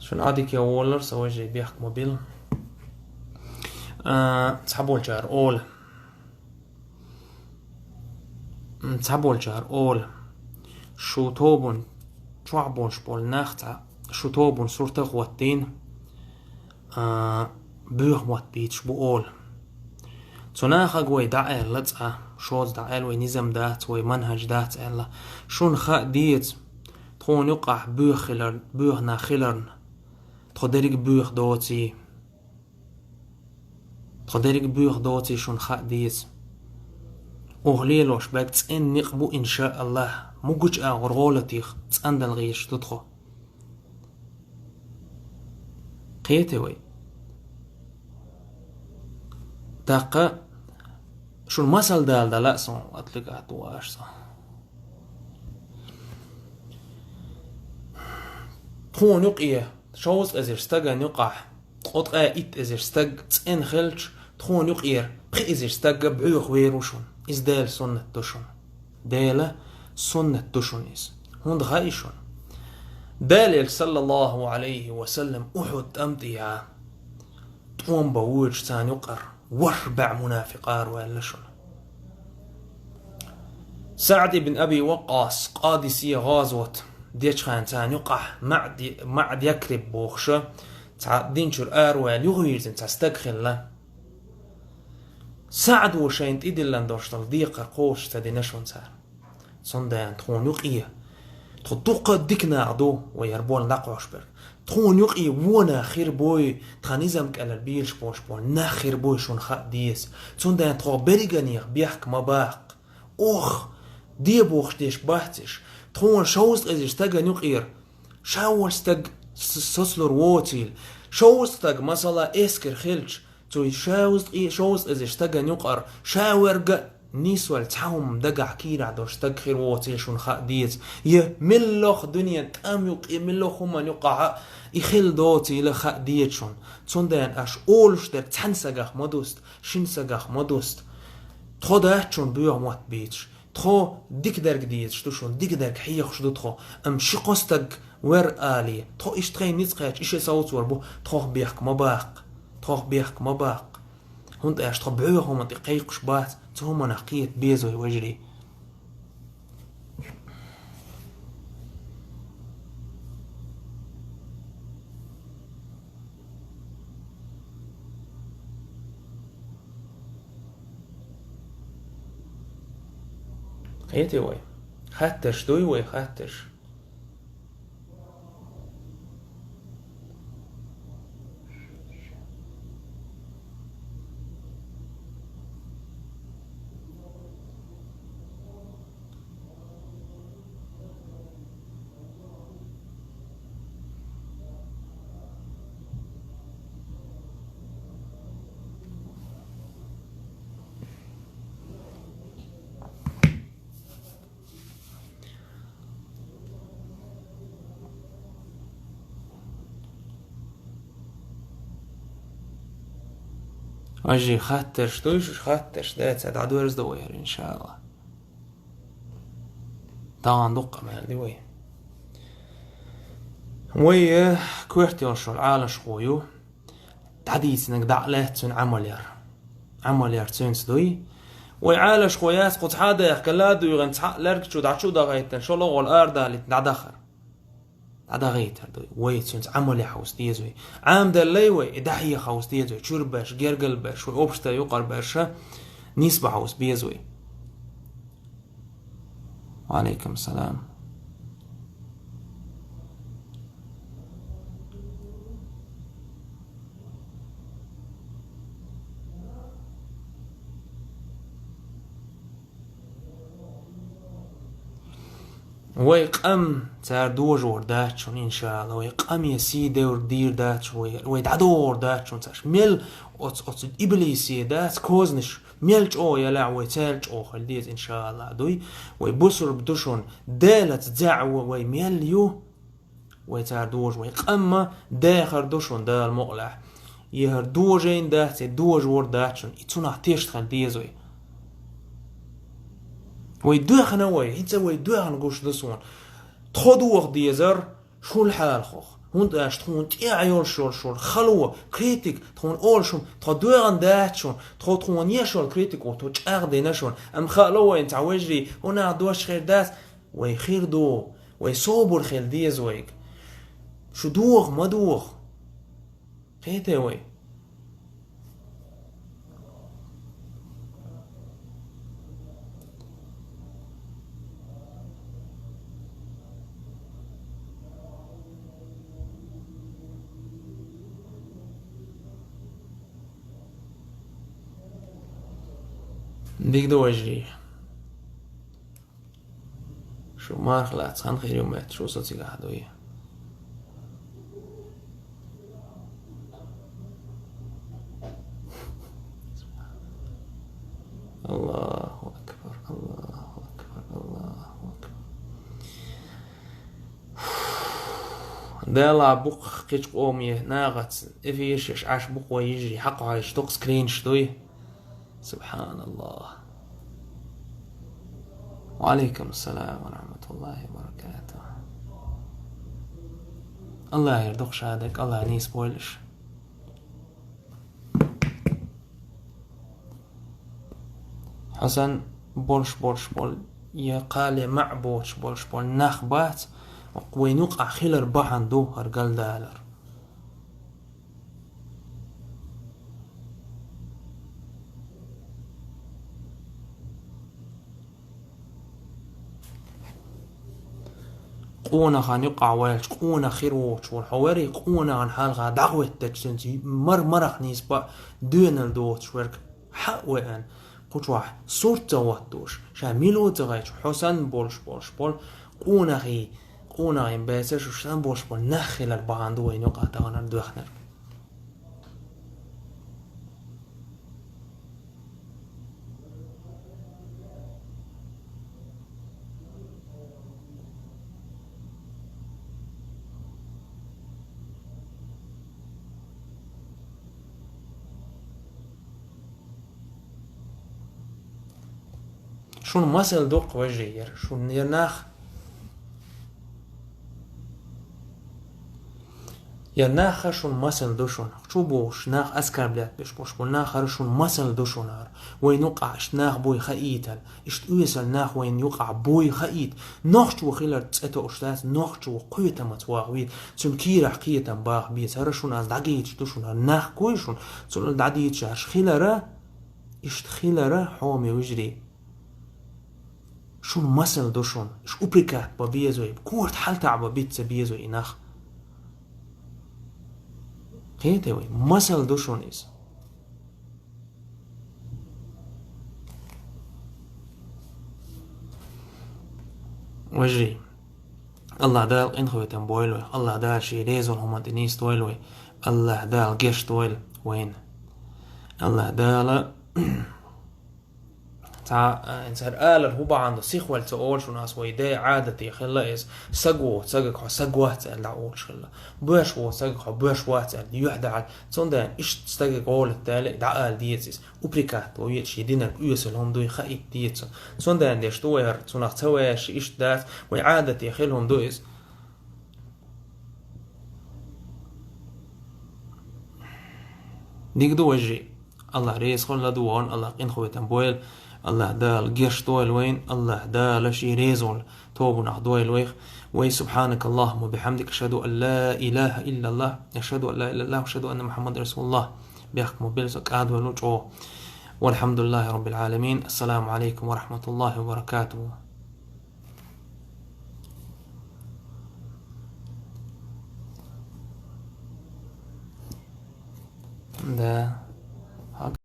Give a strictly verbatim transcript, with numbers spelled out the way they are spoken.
Шуна Ӏадика воллар, са вежарий, бехк ма билла. А, цхьаболчара ола. М, цхьаболчара ола. Шу тобанна чохь болуш болу нах цхьа, шу тобанна суртах хӀоттийна, а, боьха мотт бийцаш бу ола. Цу нахага вай дӀааьлла цкъа, шозза дӀааьлла, вай низам дац, вай манхӀаж дац аьлла. Шуна хаа деза, тхуна юкъахь боьха хилар-, боьха нах хиларна, тхо дерриг боьха доций. Тхо дерриг боьха доций шуна хаа деза. Оха лелош берг цӀена некъ бу, иншааллахӀ, муьлххачу агӀор гӀолатех цӀандала гӀерташ ду тхо. Кхетий вай? ТӀаккха шуна масал дала дала а сан атлиг а ту аш сан. Тхуна юкъе шовзткъа эзар стагана юкъахь, ткъа итт эзар стаг цӀена хилча, тхуна юкъера пхи эзар стаг а боьха вер ву шуна. Иза Делан суннат ду шуна. Делан суннат ду шуна иза. ХӀунда хаьий шуна? Делан Элча, саллаллахӀу Ӏалайхи ва саллам, Ухьуд тӀам тӀехь тӀом бан воьдуш царна юкъара ворхӀ бӀе мунафикъ араваьлла шуна. СаӀд ибн Аби Ваккъас Къадисия гӀазот дечхьана царна юкъахь МаӀд-, МаӀд Якриб бохуша, цхьа дин чуьра араваьлла юхавирзина цхьа стаг хилла. СаӀдо шайна тӀедиллина долуш долу декхар кхочуш ца дина шуна цара. Цундела тхуна юкъе, тхо дуккха а дика нах ду, вай хӀара болх дӀакхоьхьуш берг. Тхуна юкъе вон нах хир буй, тхан низам кӀелара бийраш болуш болу нах хир буй шуна хаа деза. Цундела тхо берриганех бехк ма баккха. Ох, де бохуш деш бац уьш. Тхуна шовзткъа эзар стагана юкъера ша волу стаг с-, соцалур воцийла. Шовзткъа стаг, масала, эскар хилча, цу шовзткъе-, шовзткъа эзар стагана юкъара ша верг а нисвелла цхьа хӀума дагахь кийрахь долуш стаг хир воцийла шуна хаа деза. Я муьлхха дуьненан тӀам юкъе, муьлхха хӀуманна юкъахь а и хилла доцийла хаа деза шуна. Цундела аша олуш дерг цхьана сагах ма дуста, шина сагах ма дуста. Тхо дац шуна боьха мотт бийцаш. Тхо дика дерг дезаш ду шуна, дика дерг хьехаш ду тхо. Амма ши-кхо стаг вер алий, тхо иштта тхайн ницкъ кхаьчча, и ши совцор бу, тхох бехк ма баккха. Тхох бехк ма баккха. ХӀунда аьлча тхо боьха хӀуманна тӀе кхайкхаш бац, цу хӀуманах кхета беза вай, вежарий. Кхетий вай? Хаттарш дуй вай, хаттарш? Ажи хаттарш дуй шуьш, хаттарш дац, дӀадоьрзу вай хӀара, иншалла. Тахана дуккха мел ди вай. Вай, э, коьрта йолуш йолу Ӏалашхо ю. ДӀадийцинарг дӀа а лаьцна цуьнан Ӏамал яр. Ӏамал яр цуьнца дуй. Вай Ӏалашхо яц, кху цхьа а даьхкина, ладуьйгӀина, цхьаъ лаьрга чу дӀа чу а дахийтина, шолгӀа волу арадалийтина дӀадахар. ДӀадахийтар дуй. Вай цуьнца Ӏамал ян хьовса деза вай. Ӏамадаллай вай, и дӀахьеха хьовса деза вай. Чуьра берш, гергара берш, вай общество юкъара берш а нисбан хьовса беза вай. Ва Ӏалайкум салам. Вай къам цара дожор дац шуна, иншалла. Вай къаме сий девр дийр дац шуна, вай, вай дӀадогӀур дац шуна царш. Мел оцу, оцу иблисе дац кознаш, мел чӀогӀа ялахь, вай цаьрга чӀогӀа хила деза, иншалла, дуй. Вай бусурба ду шуна, Делаца зӀе ву вай мел ю. Вай цара дожа, вай къамма дехар ду шуна Дала мукъалахь. И хӀара дожийна дац, и дожор дац шуна, и цунах тешна хила деза вай. Вай доьхна вай, хӀинца вай доьхна гуш ду суна. Тхо доха дезар шул хьалхох. ХӀунда аьлча тхуна тӀехь йолуш йолуш йолу хало, критик, тхуна олуш хӀума, тхо доьгӀна дац шуна, тхо тхуна еш йолу критико тхо чӀагӀдина шуна. Амма хаало вайна цхьа вежарий, хӀунах дош хир дац, вай хир ду, вай собар хила деза вайга. Шу доху, ма доху. Кхетий вай? Дика ду, вежарий. Шу марха лаьцна хан хир ю моьтту, шу со цигахь дуй. Аллаху акбар, Аллаху акбар, Аллаху акбар. Дела бу-кх кхечу къоме нахаца эфираш еш Ӏаш бу-кх вай йижарий, хьакхойша дукха скринаш дуй. Субханаллах. Ва алейкум салам ва рахматуллахи ва баракатух. Аллах яр дукха шадерг, Аллах нийса бойла аш. Хьасан болуш болуш болу, я кхале маьӀ боцуш болуш болу нах бац, вайн юкъахь хилар бахьана ду хӀара галдалар. Къонахана юкъахь ваьлча, къонах хир воцуш волу хьо варий, къонахана хьалха дӀахӀоьттича цуьнца мар-марах нийса баа доьналла доцуш верг хьа а веана, кху чохь сурт ца хӀоттош, ша мила ву ца хеташ, хьо санна болуш болуш болу, къонахий, къонахий бацарш, шу санна болуш болу нах хилар бахьана ду вайн юкъахь таханара доьхнарг. Шуна масал ду-кх, вежарий, яра шуна, яра нах. Я нах хӀара шуна масал ду шуна. Чу бохуш, нах оскорблять беш болуш бу, нах хӀара шуна масал ду шуна хӀара. Вайн юкъахь иштта нах буй хаийтал, иштта оьсал нах вайн юкъахь буй хаийта. Нохчо хилар цӀе тоуш дац, нохчо кхетамаца ваха веза, цуьнан кийрахь кхетам баха беза. ХӀара шуна ас дӀагойтуш ду шуна, хӀара нах гуй шуна, цунна дӀадийцуш аш хилара, иштта хилара, хьоме вежарий. Шуна масал ду шуна, иш упрекать бан беза вай, корта хьалатаӀа бан бицца беза вай и нах. Кхетий вай, масал ду шуна иза. Вежарий, Аллах Дала къинхетам бойла вай, Аллах Дала шен реза волу хӀуманна тӀе нисдойла вай, Аллах Дала гечдойла вайна. Аллах Дала Цхьа, а, цара алар хӀун бахьана ду, сихвелла ца олуш ву ас, вай ден Ӏадате хилла иза. Саг ву, сагага хьо саг вац аьлла дӀаолуш хилла. Боьрша ву, сагага хьо боьрша вац аьлла, юьхь дахьал. Цундела иштта стагага гӀолат дале, дӀаала деза иза. Упрекать ву веза, шен динарг оьсал хӀума дуй хаийта деза цунна. Цундела деш ду вай хӀара, цунах ца ваьрша иштта дац, вай Ӏадате хилла хӀума ду иза. Дика ду, вежарий. Аллах реза хуьлда вайна, Аллах къинхетам бойла, Аллах Дала гечдойла вайна, Аллах Дала шен реза волу тобанах дойла вайх. Вай, سبحانك اللهم وبحمدك، أشهد أن لا إله إلا الله، أشهد أن لا إله إلا الله، أشهد أن محمدا رسول الله. Бехк ма билла, со кӀадвелла чӀогӀа. والحمد لله رب العالمين. السلام عليكم ورحمة الله وبركاته. Да.